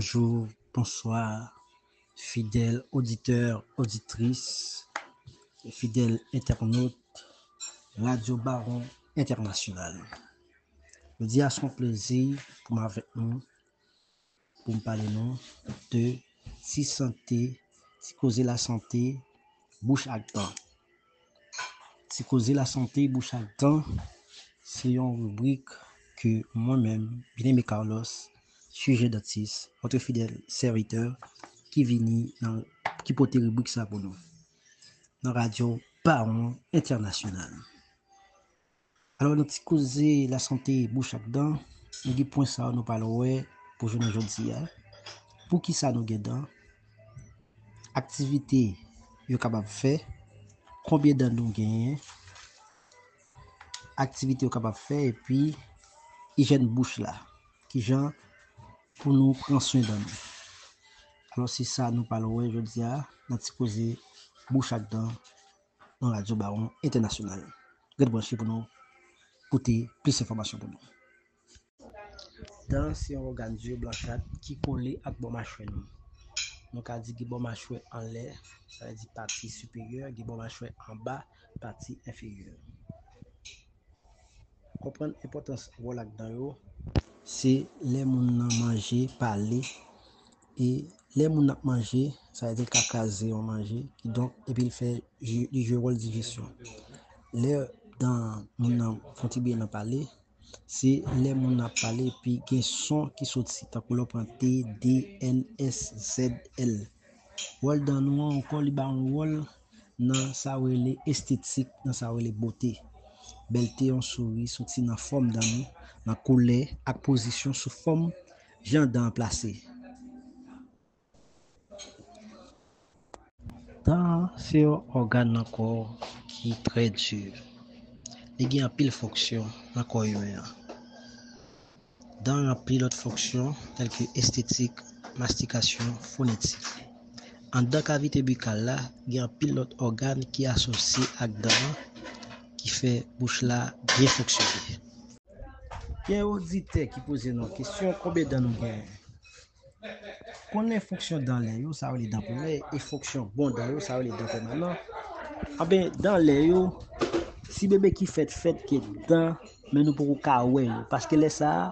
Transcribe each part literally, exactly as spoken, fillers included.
Bonjou, bonswa, fidèl oditè, oditris, fidèl entènot Radyo Bawon Entènasyonal. Jodi a se yon plezi pou m avèk nou, pou m pale nou de ti sante, ti koze lasante, bouch ak dan. Ti koze lasante, bouch ak dan, se yon ribrik ke mwen menm, Bien-Aimé Carlos, chirurgien dentiste, votre fidèle serviteur, ki vini nan, ki pote ribrik sa pou nou nan Radyo Bawon Entènasyonal. Alò, nan ti koze lasante bouch ak dan, nou gen pwen sa yo nou pral wè pou jounen jodi a. Poukisa nou gen dan? Aktivite yo kapab fè, konbyen dan nou genyen, aktivite yo kapab fè, epi ijèn bouch la, kijan pou nou pran swen dan nou. Alò, se sa nou pral wè jodi a nan ti koze bouch ak dan nan Radyo Bawon Entènasyonal. Ret branche pou nou pote plis enfòmasyon pou nou. Dan se yon ògàn di blanchat ki kole ak bò machwè nou. Nou ka di gen bò machwè anlè, sa vle di pati siperyè, gen bò machwè anba, pati enferyè. Konprann enpòtans wòl ak dan yo, se lè moun nan manje, pale, e lè moun nan ap manje, sa vle di l ka kraze yon manje, kidonk, epi l fè, li jwe wòl dijesyon. Lè dan moun nan kontribye nan pale, se lè moun nan ap pale epi gen son ki soti, tankou lè w pran T, D, N, S, Z, L. Wòl dan nou an ankò, li ba yon wòl nan sa yo rele estetik, nan sa yo rele bote. Bèlte yon souri soti nan fòm dan nou, nan koulè ak pozisyon sou fòm jan dan an plase. Dan an se yon ògàn nan kò ki trè di. Li gen anpil fonksyon nan kò imen an. Dan ranpli lòt fonksyon tèlke estetik, mastikasyon, fonetik. Anndan kavite bikal la, gen anpil lòt ògàn ki asosye ak dan an ki fè bouch la byen fonksyone. Gen oditè ki poze nou kesyon, konbyen dan nou genyen? Konnen fonksyon dan lè yo, sa yo rele dan primè, e fonksyon bon dan yo, sa yo rele dan pèmanan. Anben, dan lè yo, ti bebe ki fèt, fèt gen dan, men nou poko ka wè yo, paske lè sa a,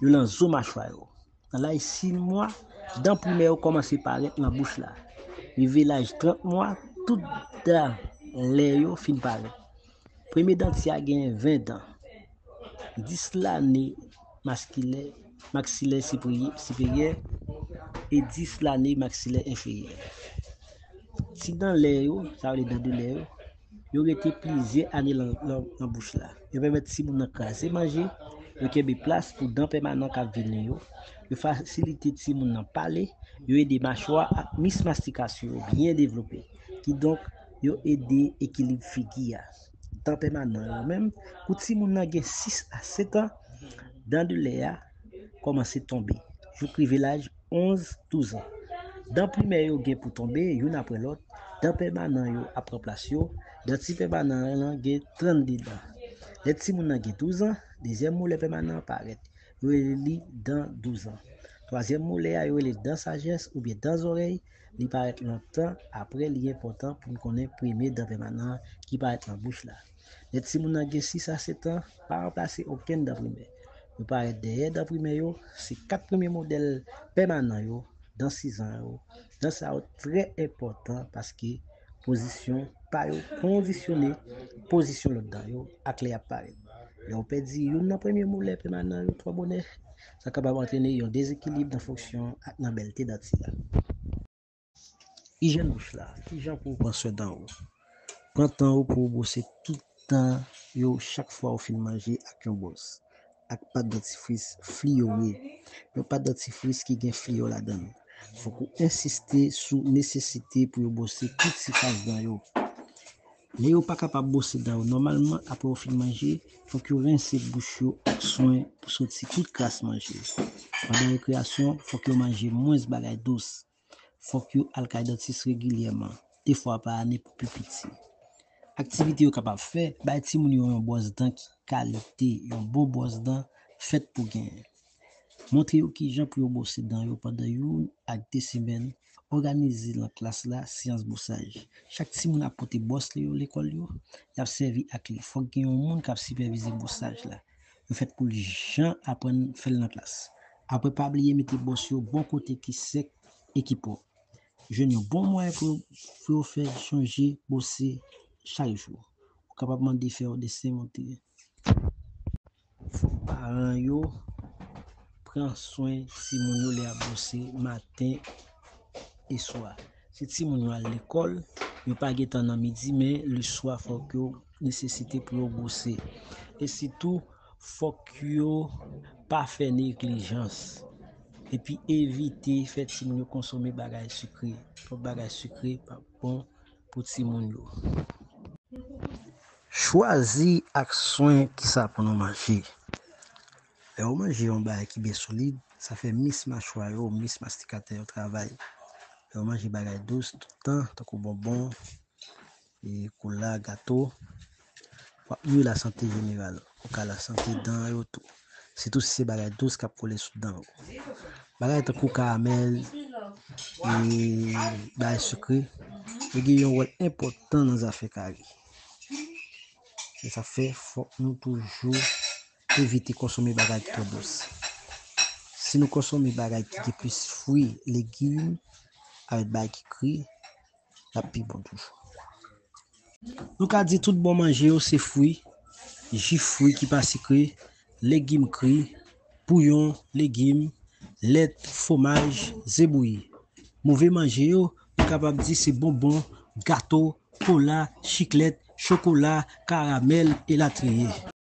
yo nan zo machwa yo. Nan laj sis mwa, dan primè yo kòmanse parèt nan bouch la. Rive laj trant mwa, tout dan lè yo fin parèt. Premye dantye a genyen ven dan, dis lane maskilè, maksilè siperyè, siperyè e dis lane maksilè enferyè. Ti dan lè yo, sa vle dan de lè yo, yo rete plizyè ane lan, lan, lan bouch la. Yo pèmèt timoun nan kraze manje, yo kenbe plas pou dan pèmanan k ap vini yo, yo fasilite timoun nan pale, yo ede machwa ak mis mastikasyon yo byen devlope. Kidonk, yo ede ekilib figi a. Dan pèmanan yo menm, kou timoun nan gen sis a sèt an, dan de lè a kòmanse tonbe, jouk rive laj onz, douz an. Dan primè yo gen pou tonbe youn apre lòt, dan pèmanan yo ap pran plas yo, dan ti pèmanan an gen trannde dan. Lè timoun nan gen douz an, dezyèm molè pèmanan an parèt. Yo rele li dan douz an. Twazyèm molè a, yo rele dan sajès oubyen dan zòrèy, li parèt lontan apre, li enpòtan pou n konnen premye dan pèmanan an ki parèt nan bouch la. Lè timoun nan gen sis a sèt an, pa ranplase okenn dan primè. Yo parèt dèyè dan primè yo, se kat premye modèl pèmanan yo, dan sis an yo. Dan sa yo trè enpòtan paske pozisyon pa yo kondisyone pozisyon lòt dan yo ak lè y ap parèt. Lè w pèdi youn nan premye molè pèmanan yo twò bonè, sa kapab antrene yon dezekilib nan fonksyon ak nan bèlte dantye a. Ijèn bouch la, kijan pou w pran swen dan w? Pran tan w pou w bwose tout dan yo chak fwa w fin manje ak yon bwòs, ak pat dantifris fliyore, yon pat dantifris ki gen fliyo ladan l. Fòk ou ensiste sou nesesite pou yo bwose tout sifas dan yo. Lè yo pa kapab bwose dan yo nòmalman apre yo fin manje, fòk yo rense bouch yo ak swen pou soti tout kras manje. Pandan rekreyasyon, fòk yo manje mwens bagay dous. Fòk yo al kay dantis regilyèman, de fwa pa ane pou pi piti. Aktivite yo kapab fè, bay timoun yo yon bwòs dan ki kalite, yon bon bwòs dan fèt pou genyen. Montre yo kijan pou yo bwose dan yo pandan youn ak de semèn. Òganize nan klas la seyans bwosaj. Chak timoun ap pote bwòs li yo lekòl yo, y ap sèvi ak li. Fòk gen yon moun k ap sipèvize bwosaj la. Yo fèt pou l jan aprann fè l nan klas. Apre, pa bliye mete bwòs yo bò kote ki sèk e ki pwòp. Jwenn yon bon mwayen pou, pou yo fè sonje bwose chak jou. Ou kapab mande fè yon desen montre. Fòk paran yo pran swen timoun yo lè y ap bwose maten e swa. Si timoun yo al lekòl, yo pa gen tan nan midi, men leswa fòk yo nesesite pou yo bwose. E sitou, fòk yo pa fè neglijans. Epi evite fè timoun yo konsome bagay sikre. Twòp bagay sikre pa bon pou timoun yo. Chwazi ak swen kisa pou nou manje. Lè w manje yon bagay ki byen solid, sa fè mis machwa yo, mis mastikatè yo travay. Lè w manje bagay dous tout tan, tankou bonbon, e kola, gato, w ap nwi lasante jeneral, ou ka lasante dan yo tou. Sitou si se bagay dous k ap kole sou dan yo. Bagay tankou karamèl, e bagay sikre, yo gen yon wòl enpòtan nan zafè kari. Se sa fè fòk nou toujou evite konsome bagay ki twò dous. Si nou konsome bagay ki gen plis fwi, legim, avèk bagay ki kri, l ap pi bon toujou. Nou ka di tout bon manje yo se fwi, ji fwi ki pa sikre, legim kri, bouyon, legim, lèt, fwomaj, ze bouyi. Move manje yo, nou kapab di se bonbon, gato, kola, chiklèt, chokola, karamèl, elatriye.